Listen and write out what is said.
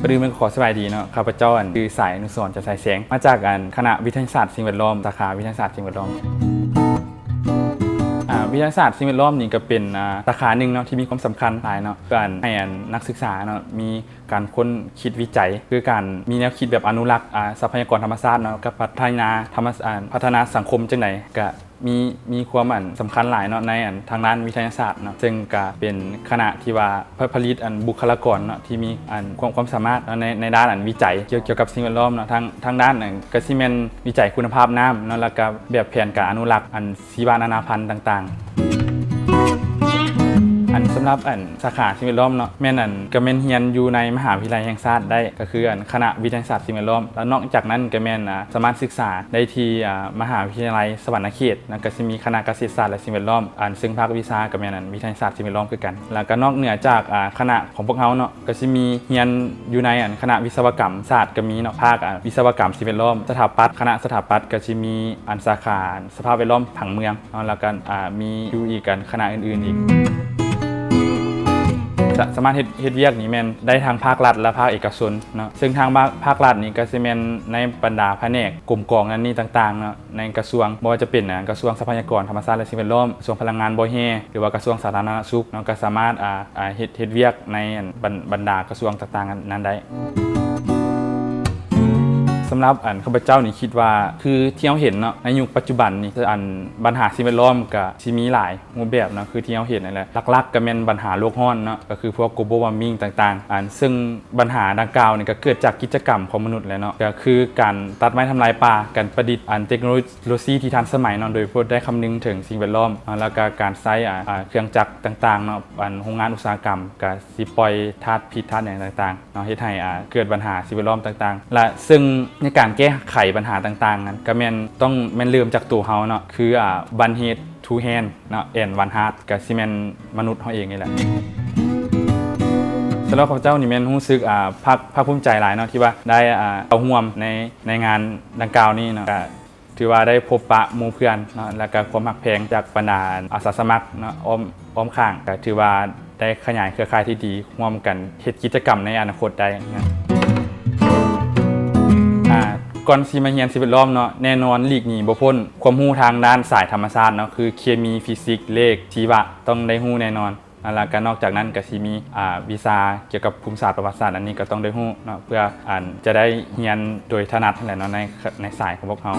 ກ່ອນອື່ນກໍຂໍສະບາຍດີເນາະ, ຂ້າພະເຈົ້າ ອັນ ຊື່ ສາຍອະນຸສອນ ຈັນສາຍແສງ, ມາຈາກ ອັນ ຄະນະວິທະຍາສາດສິ່ງແວດລ້ອມ ສາຂາວິທະຍາສາດສິ່ງແວດລ້ອມ. ອາ ວິທະຍາສາດສິ່ງແວດລ້ອມນີ້ກໍເປັນ ອາ ສາຂາໜຶ່ງເນາະ ທີ່ມີຄວາມສຳຄັນຫຼາຍເນາະ, ເພື່ອ ອັນ ໃຫ້ ອັນ ນັກສຶກສາເນາະ ມີການຄົ້ນຄິດວິໄຈ ຄືການມີແນວຄິດແບບອະນຸລັກ ອາ ຊັບພະຍາກອນທຳມະຊາດເນາະ ກັບພັດທະນາທຳມະ ອາ ພັດທະນາສັງຄົມຈັ່ງໃດ ກະ ມີ ມີຄວາມ ອັນ ສຳຄັນຫຼາຍເນາະ ໃນ ອັນ ທາງດ້ານວິທະຍາສາດເນາະ, ເຊິ່ງກະເປັນຄະນະທີ່ວ່າ ຜະ ຜະລິດ ອັນ ບຸກຄະລາກອນເນາະ ທີ່ມີ ອັນ ຄວາມ ຄວາມສາມາດເນາະ ໃນ ໃນດ້ານ ອັນ ວິໄຈກ່ຽວ ກ່ຽວກັບສິ່ງແວດລ້ອມເນາະ, ທາງ ທາງດ້ານ ອັນ ກະຊິແມ່ນວິໄຈຄຸນນະພາບນ້ຳເນາະ ແລ້ວກະແບບແຜນການອະນຸລັກ ອັນ ຊີວະນານາພັນຕ່າງໆ. ອັນ ສຳລັບ ອັນ ສາຂາສິ່ງແວດລ້ອມເນາະ ແມ່ນ ອັນ ກະແມ່ນຮຽນຢູ່ໃນມະຫາວິທະຍາໄລແຫ່ງຊາດໄດ້ ກໍຄື ອັນ ຄະນະວິທະຍາສາດສິ່ງແວດລ້ອມ, ແລ້ວນອກຈາກນັ້ນກະແມ່ນ ອາ ສາມາດສຶກສາໄດ້ທີ່ ອາ ມະຫາວິທະຍາໄລສະຫວັນນະເຂດເນາະ, ກະຊິມີຄະນະກະເສດສາດ ແລະ ສິ່ງແວດລ້ອມ, ອັນ ເຊິ່ງພາກວິຊາກະແມ່ນ ອັນ ວິທະຍາສາດສິ່ງແວດລ້ອມຄືກັນ. ແລ້ວກະນອກເໜືອຈາກ ອາ ຄະນະຂອງພວກເຮົາເນາະ ກະຊິມີຮຽນຢູ່ໃນ ອັນ ຄະນະວິສະວະກຳສາດກະມີເນາະ, ພາກ ອາ ວິສະວະກຳສິ່ງແວດລ້ອມ, ສະຖາປັດ ຄະນະສະຖາປັດກະຊິມີ ອັນ ສາຂາ ອັນ ສະພາບແວດລ້ອມຜັງເມືອງເນາະ, ແລ້ວກະ ອາ ມີຢູ່ອີກ ອັນ ຄະນະອື່ນໆອີກ. ສະ ສາມາດເຮັດ ເຮັດວຽກນີ້ແມ່ນໄດ້ທັງພາກລັດ ແລະ ພາກເອກະຊົນເນາະ, ເຊິ່ງທາງພາກ ພາກລັດນີ້ກະຊິແມ່ນໃນບັນດາພະແນກ ກົມກອງນັ້ນນີ້ຕ່າງໆເນາະ ໃນກະຊວງ ບໍ່ວ່າຈະເປັນ ອາ ກະຊວງຊັບພະຍາກອນທຳມະຊາດ ແລະ ສິ່ງແວດລ້ອມ, ກະຊວງພະລັງງານບໍ່ແຮ່ ຫຼືວ່າກະຊວງສາທາລະນະສຸກເນາະ, ກະສາມາດ ອາ ອາ ເຮັດ ເຮັດວຽກໃນ ອັນ ບັນ ບັນດາກະຊວງຕ່າງໆນັ້ນໄດ້. ສຳລັບ ອັນ ຂ້າພະເຈົ້ານີ້ຄິດວ່າ ຄືທີ່ເຮົາເຫັນເນາະ ໃນຍຸກປັດຈຸບັນນີ້ ອັນ ບັນຫາສິ່ງແວດລ້ອມກະຊິມີຫຼາຍຮູບແບບເນາະ ຄືທີ່ເຮົາເຫັນນັ້ນແຫຼະ, ຫຼັກໆກະແມ່ນບັນຫາໂລກຮ້ອນເນາະ ກໍຄືພວກ global warming ຕ່າງໆ, ອັນ ເຊິ່ງບັນຫາດັ່ງກ່າວນີ້ກະເກີດຈາກກິດຈະກຳຂອງມະນຸດແຫຼະເນາະ, ກະຄືການຕັດໄມ້ທຳລາຍປ່າ, ການປະດິດ ອັນ ເຕັກໂນໂລຊີທີ່ທັນສະໄໝເນາະ ໂດຍບໍ່ໄດ້ຄຳນຶງເຖິງສິ່ງແວດລ້ອມເນາະ, ແລ້ວກະການໃຊ້ ອາ ອາ ເຄື່ອງຈັກຕ່າງໆເນາະ, ອັນ ໂຮງງານອຸດສາຫະກຳກະຊິປ່ອຍທາດພິດທາດຫຍັງຕ່າງໆ ເນາະ ເຮັດໃຫ້ ອາ ເກີດບັນຫາສິ່ງແວດລ້ອມຕ່າງໆ ແລະ ເຊິ່ງໃນການແກ້ໄຂບັນຫາຕ່າງໆນັ້ນ ກະແມ່ນຕ້ອງແມ່ນເລີ່ມຈາກໂຕເຮົາເນາະ ຄື ອາ one head, two hand ເນາະ and one heart ກະຊິແມ່ນມະນຸດເຮົາເອງນີ້ແຫຼະ. ສຳລັບຂ້າພະເຈົ້ານີ້ແມ່ນຮູ້ສຶກ ອາ ພາກ ພາກພູມໃຈຫຼາຍເນາະ ທີ່ວ່າໄດ້ ອາ ເຂົ້າຮ່ວມໃນ ໃນງານດັ່ງກ່າວນີ້ເນາະ, ກະ ຖືວ່າໄດ້ພົບປະໝູ່ເພື່ອນເນາະ ແລ້ວກະຄວາມຮັກແພງຈາກບັນດາອາສາສະໝັກເນາະ ອ້ອມ ອ້ອມຂ້າງ, ກະຖືວ່າໄດ້ຂະຫຍາຍເຄືອຂ່າຍທີ່ດີ ຮ່ວມກັນເຮັດກິດຈະກຳໃນອະນາຄົດໄດ້ເນາະ. ອາ ກ່ອນຊິມາຮຽນສິ່ງແວດລ້ອມເນາະ ແນ່ນອນຫຼີກໜີບໍ່ພົ້ນຄວາມຮູ້ທາງດ້ານສາຍທຳມະຊາດເນາະ ຄືເຄມີ, ຟີຊິກ, ເລກ, ຊີວະ ຕ້ອງໄດ້ຮູ້ແນ່ນອນ. ແລ້ວກະນອກຈາກນັ້ນກະຊິມີ ອາ ວິຊາກ່ຽວກັບພູມສາດປະຫວັດສາດ ອັນນີ້ກະຕ້ອງໄດ້ຮູ້ເນາະ ເພື່ອ ອັນ ຈະໄດ້ຮຽນໂດຍຖະໜັດຫັ້ນແຫຼະເນາະ ໃນ ໃນສາຍຂອງພວກເຮົາ.